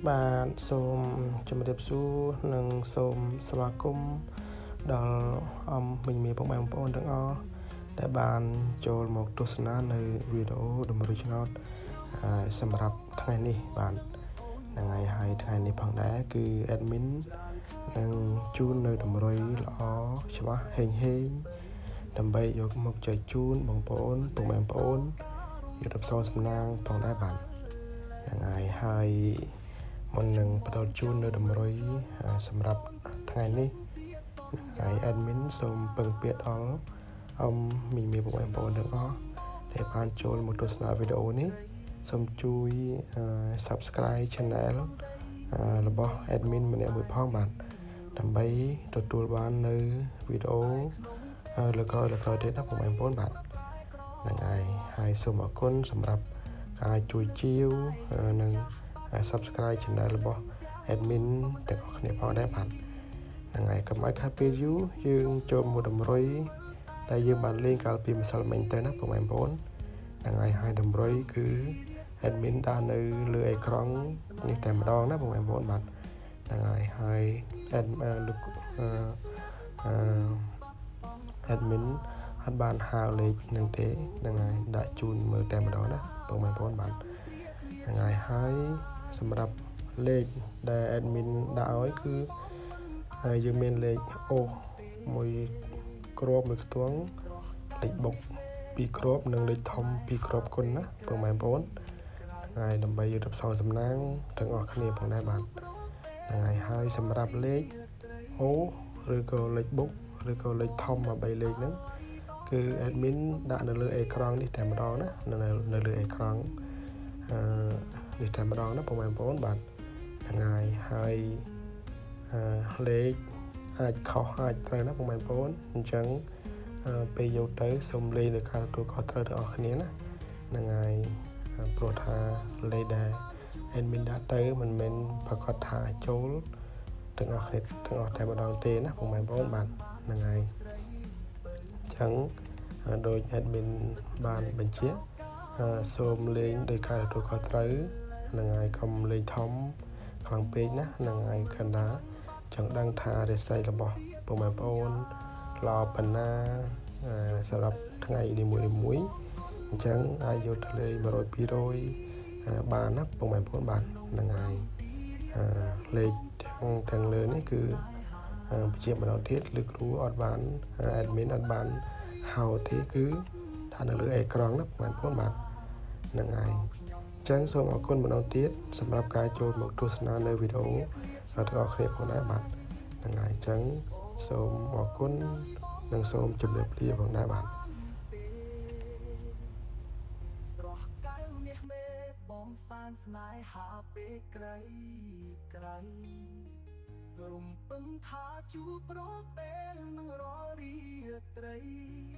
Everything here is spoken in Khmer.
បាទសូមជម្រាបសួរនិងសូមស្វាគមន៍ដល់អមមិញមីពុកម៉ែបងប្អូនទាំងអស់ដែលបានចូលមកទស្សនានៅវីដេអូតម្រុយឆ្នោតសម្រាប់ថ្ងៃនេះបាទហ្នឹងហើយហើយថ្ងៃនេះផងដែរគឺ admin នឹងជូននៅតម្រុយល្អច្បាស់ហេងហេងដើម្បីយកមកចែកជូនបងប្អូនពុកម៉ែបងប្អូនយកទៅផ្សងសំណាងផងដែរបាទហ្នឹងហើយហើយមុននឹងផ្ដល់ជូននៅតម្រុយសម្រាប់ថ្ងៃនេះហើយ admin សូមពឹងពាក្យដល់អមមីមីបងប្អូនទាំងអស់ដែលបានចូលមកទស្សនាវីដេអូនេះសូមជួយ Subscribe Channel របស់ admin ម្នាក់មួយផងបាទដើម្បីទទួលបាននៅវីដេអូលើក្រោយលើក្រោយទៀតណាបងប្អូនបាទហ្នឹងហើយហើយសូមអរគុណសម្រាប់ការជួយជាវនិង Subscribe Channel របស់ admin ទាំងអស់គ្នាផងដែរបាទហ្នឹងហើយកុំឲ្យខាតពេលយូរយើងចូលមកតម្រុយដែលយើងបានលេងកាលពីម្សិលមិញទៅណាបងប្អូនហ្នឹងហើយហើយតម្រុយគឺ admin ដាក់នៅលើអេក្រង់នេះតែម្ដងណាបងប្អូនបាទហ្នឹងហើយហើយ admin លោកអឺ admin អត់បានហៅលេខនឹងទេហ្នឹងហើយដាក់ជូនមើលតែម្ដងណាបងប្អូនបាទហ្នឹងហើយហើយសម្រាប់លេខដែល admin ដាក់ឲ្យគឺយើងមានលេខអូមួយគ្រាប់មួយខ្ទង់លេខបុកពីរគ្រាប់និងលេខធំពីរគ្រាប់គុណណាបងប្អូនហ្នឹងហើយដើម្បីយកទៅផ្សងសំណាងទាំងអស់គ្នាផងដែរបាទហ្នឹងហើយហើយសម្រាប់លេខអូឬក៏លេខបុកឬក៏លេខធំមក3លេខហ្នឹងគឺ admin ដាក់នៅលើអេក្រង់នេះតែម្ដងណានៅលើអេក្រង់អឺនេះតែម្ដងណាបងប្អូនបាទហ្នឹងហើយហើយអឺលេខអាចខុសអាចត្រូវណាបងប្អូនអញ្ចឹងពេលយកទៅសូមលេងនៅការទទួលខុសត្រូវទាំងអស់គ្នាណាហ្នឹងហើយព្រោះថាលេខដែល admin ដាក់ទៅមិនមែនប្រកាសថាចូលទាំងអស់គ្នាទាំងអស់តែម្ដងទេណាបងប្អូនបាទហ្នឹងហើយអញ្ចឹងដោយ admin បានបញ្ជាក់សូមលេងដោយការទទួលខុសត្រូវហ្នឹងហើយកុំលេងធំខ្លាំងពេកណាហ្នឹងហើយកណ្ដាចង់ដឹងថារិស័យរបស់ពុកម៉ែបងប្អូនល្អប៉ុណ្ណាសម្រាប់ថ្ងៃនីមួយៗអញ្ចឹងអាចយកទៅលេង100 200បានណាពុកម៉ែបងប្អូនបាទហ្នឹងហើយលេខទាំងទាំងលើនេះគឺបញ្ជាម្ដងទៀតឬគ្រូអត់បាន admin អត់បានហៅទេគឺដាក់នៅលើអេក្រង់ណាបងប្អូនបាទហ្នឹងហើយអញ្ចឹងសូមអរគុណម្ដងទៀតសម្រាប់ការចូលមកទស្សនានៅវីដេអូទាំងអស់គ្នាផងដែរបាទហ្នឹងហើយអញ្ចឹងសូមអរគុណនិងសូមជម្រាបលាផងដែរបាទ ស្រស់កែវមាសមេបងសានស្នេហាពេលក្រៃក្រៃរំពឹងថាជួបប្រពេលនឹងរាល់រាត្រី។